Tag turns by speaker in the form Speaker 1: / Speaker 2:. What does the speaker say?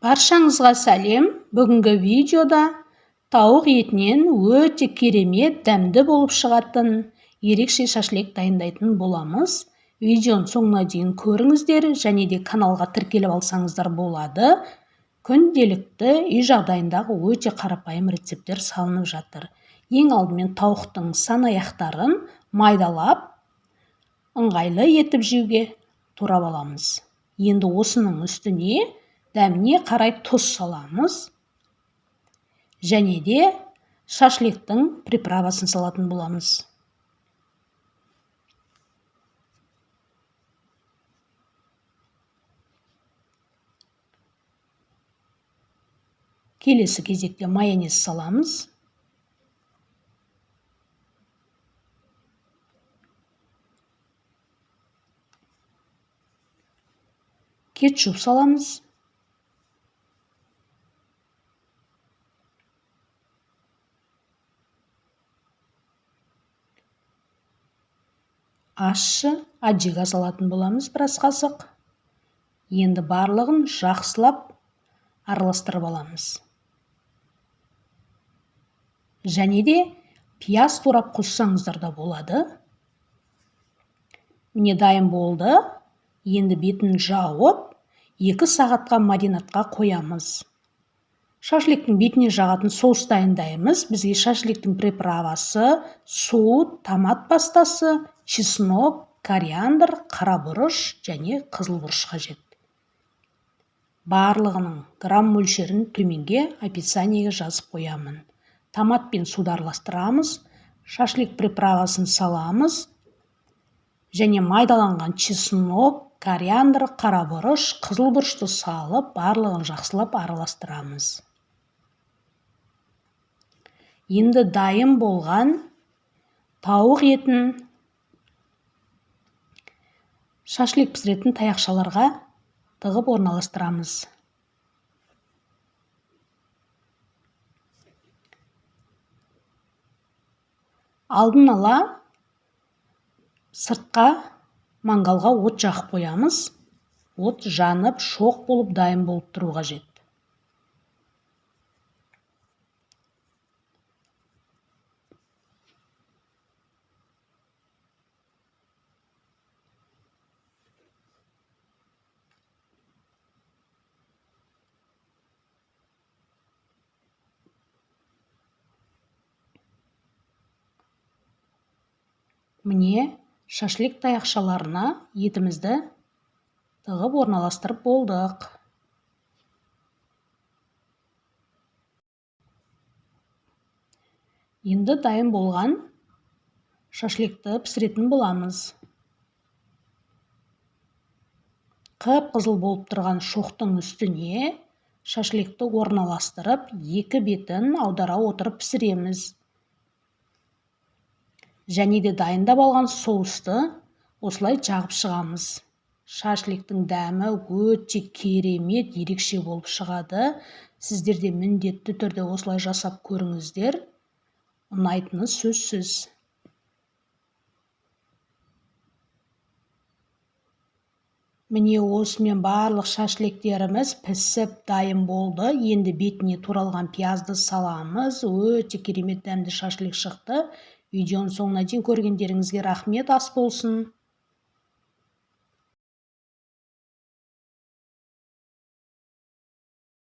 Speaker 1: Баршаңызға сәлем! Бүгінгі видеода тауық етінен өте керемет дәмді болып шығатын ерекше шашлик дайындайтын боламыз. Видеоның соңына дейін көріңіздер және де каналға тіркеліп алсаңыздар болады. Күнделікті үй жағдайындағы өте қарапайым рецепттер салынып жатыр. Ең алдымен тауықтың сан аяқтарын майдалап, ыңғайлы етіп жеуге турап аламыз. Енді осының үстіне дәміне қарай тұз саламыз және де шашликтің приправасын салатын боламыз. Келесі кезекте майонез саламыз. Кетчуп саламыз. Ащы аджига салатын боламыз біраз қасық. Енді барлығын жақсылап араластырып аламыз. Және де пияз турап қоссаңыздар да болады. Міне дайын болды. Енді бетін жауып, 2 сағатқа маринадқа қоямыз. Шашликтің бетіне жағатын соус дайындаймыз. Бізге шашликтің приправасы, су, томат пастасы, чеснок, кориандр, қара бұрыш және қызыл бұрыш қажет. Барлығының грамм мөлшерін төменге описаниеге жазып қоямын. Томат пен суды араластырамыз, шашлик приправасын саламыз және майдаланған чеснок, кориандр, қара бұрыш, қызыл бұрышты салып, барлығын жақсылап араластырамыз. Енді дайын болған тауық етін шашлик пісіретін таяқшаларға тығып орналастырамыз. Алдын ала сыртқа мангалға от жағып қоямыз. От жанып, шоқ болып дайын болып тұру қажет. Міне шашлик таяқшаларына етімізді тығып орналастырып болдық. Енді дайын болған шашликті пісіретін боламыз. Қып-қызыл болып тұрған шоқтың үстіне шашликті орналастырып, екі бетін аудара отырып пісіреміз. Және де дайындап алған соусты осылай жағып шығамыз. Шашликтің дәмі өте керемет, ерекше болып шығады. Сіздер де міндетті түрде осылай жасап көріңіздер. Ұнайтыны сөзсіз. Міне осымен барлық шашликтеріміз пісіп дайын болды. Енді бетіне туралған пиязды саламыз. Өте керемет дәмді шашлик шықты. Видеоның соңына дейін көргендеріңізге рахмет, ас болсын.